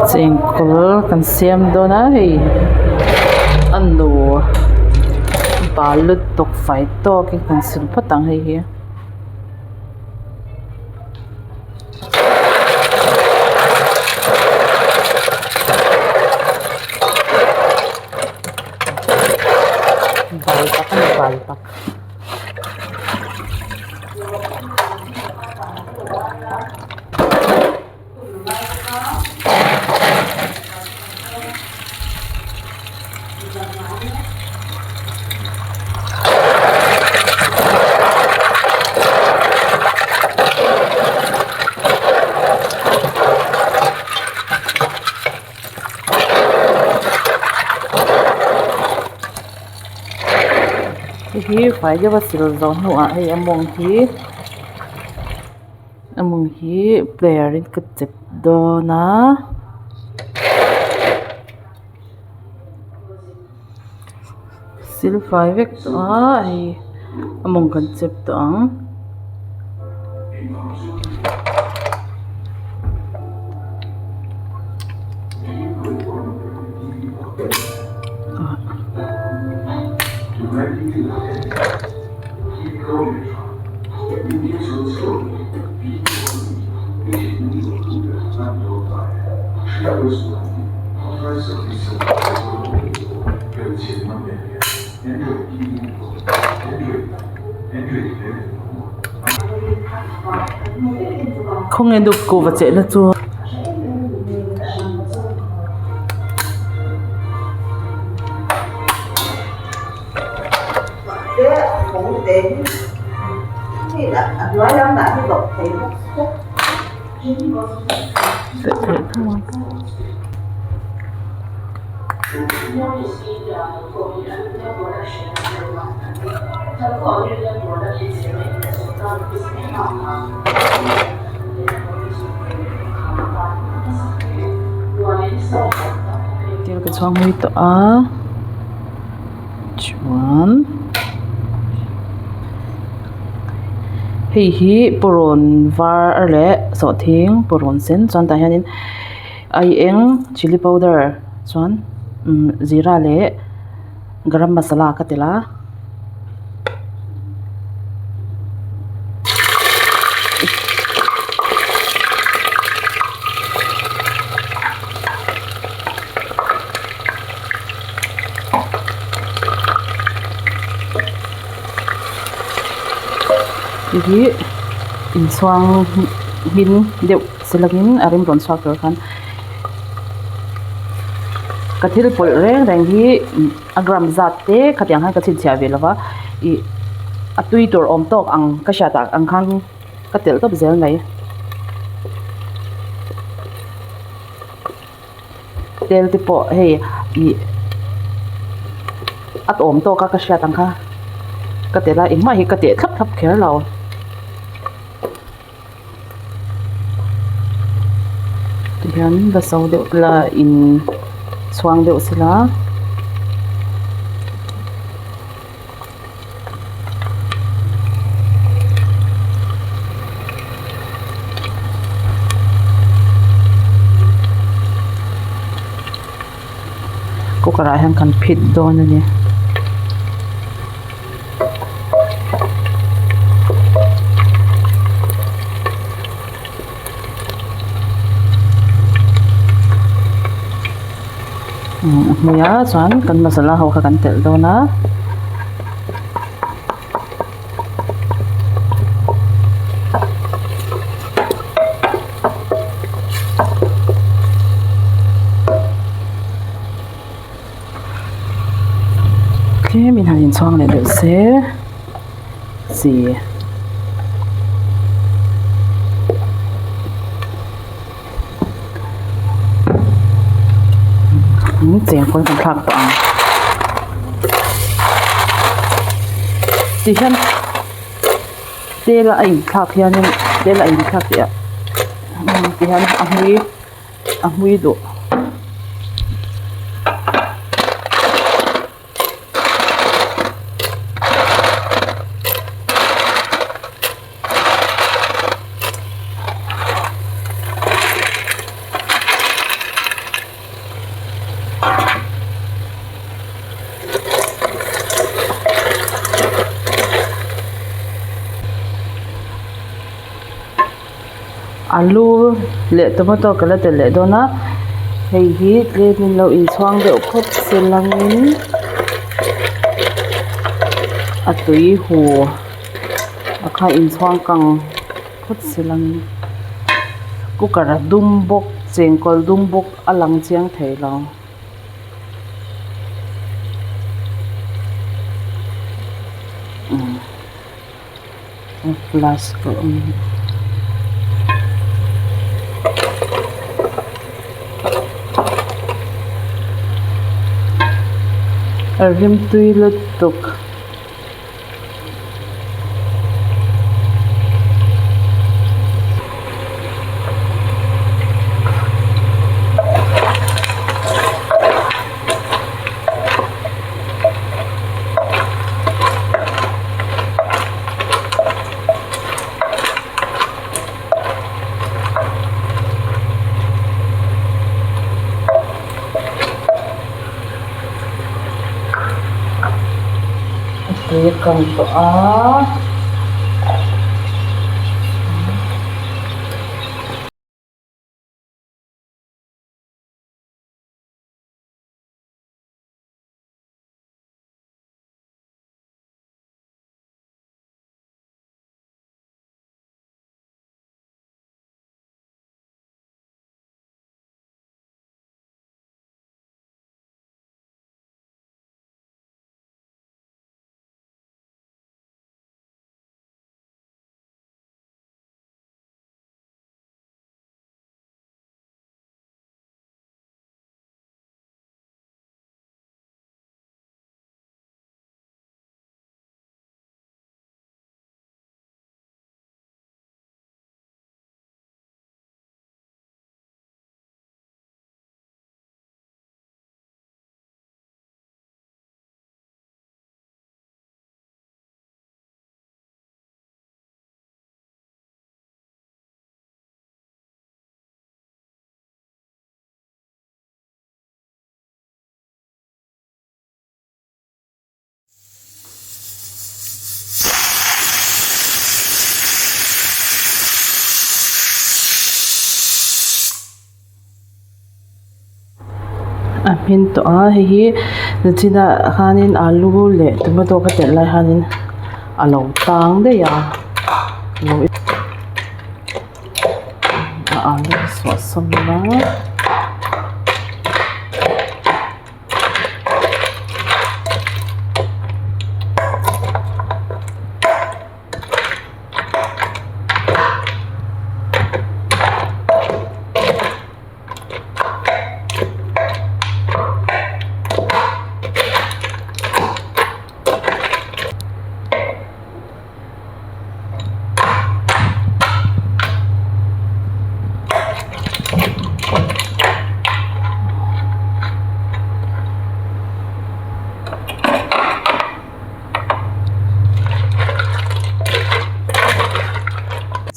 Chengkawl kan siam dawn a hei a nu bal lutuk fai tawkin kan sil phawt ang hei hi. Bal tak a ni bal tak. Hei hi fai deuha sil zawh hnuah hei a mawng hi a mawng hi player in ka chep dawn a. Sil fai vek tawh a hei a mawng kan chep tawh ang. Khawnge nu kuhva chehna chu. Thil ka chhuang mui tawh a chuan hei hi purun var leh sawhthing purun sen chuan tah hianin aieng chilli powder chuan umm zira leh garam masala ka telh a. Hei hi inchhuang hmin deuh silangin a rem rawn chhuak tur khan ka thil pawlh reng reng hi a gram zat te khatiang khan ka chhinchhiah ve lova ih a tui tur awm tawk ang ka hriat ah ang khan ka telh tawp zel mai. Tel te pawh hei ih a tawm tawk a ka hriat ang kha ka telh a engmah hi ka teh thlap thlap kher lo. Tihian la so deuh la in chhuang deuh sela. Cooker ah hian kan phit dawn a ni. A hmui a chuan kan masala ho kha kan telh dawn a. Tlemin han inchhuang leh deuh se chi. Cheng pawn kan thlak tawh ang tihian tel a inthlak hianin tel a inthlak tih ah tihian a hmui a hmui duh. Alu leh tomato ka la telh leh dawn a hei hi tlemin lo inchhuang deuh phawt se langin a tui hu a kha inchhuang kang phawt se langin cooker a dum bawk chengkawl dum bawk a lang chiang thei lo. Flask a awm a rimtui lutuk. A tui a kang tawh a. A hmin tawh a hei hi nachinah khanin alu leh tomato ka telh lai khanin a lo tang daih a a alu suah sawm a.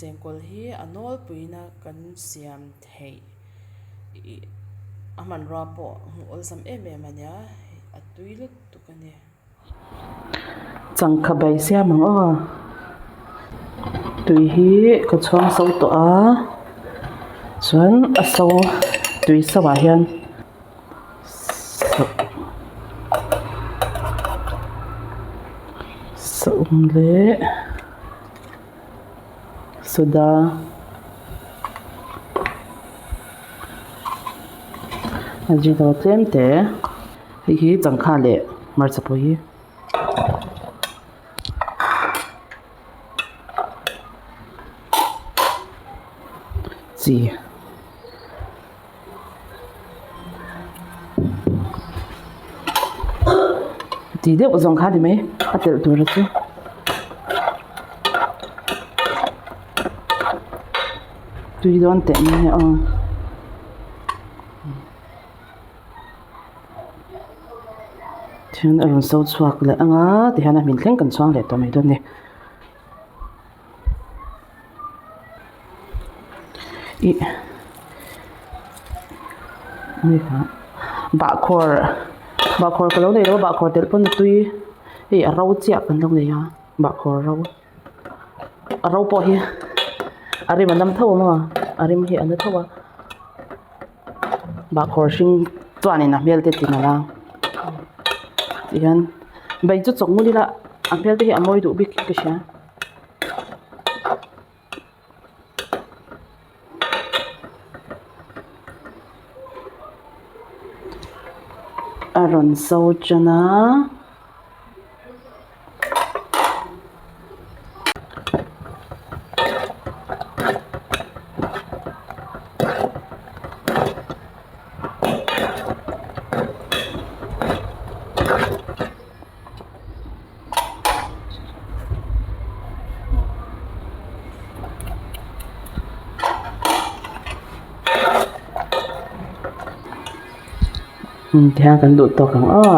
Chengkawl hi a nawlpuiin a kan siam theih ih a hmanrua pawh hmuh awlsam em em a nia a tui lutuk a ni. Changkha bai siam ang aw tui hi ka chhuang so tawh a chuan a so tui so ah hian saum leh soda ajino tlem te. Hei hi changkha leh hmarcha pui chi ti deuh zawng kha a ni mai a telh tur a chu. Tui dawn teh mai a aw. Thian a rawn so chhuak leh ang a tihian a hmin thleng kan chhuang leh tawh mai dawn a ni. Ih bahkhawr bahkhawr ka lo nei lo a bahkhawr telh pawn a tui hei a ro chiah kan lo nei a bahkhawr ro a ro pawh hi a rim a nam tho ang a. a rim hi a na tho a bahkhawr hring chuanin a hmel te ti nalh a tihian bai chu chawk ngun ila a hmel te hi a mawi duh bik in ka hria. A rawn so tan a. Tihian kan duh tawk ang aw.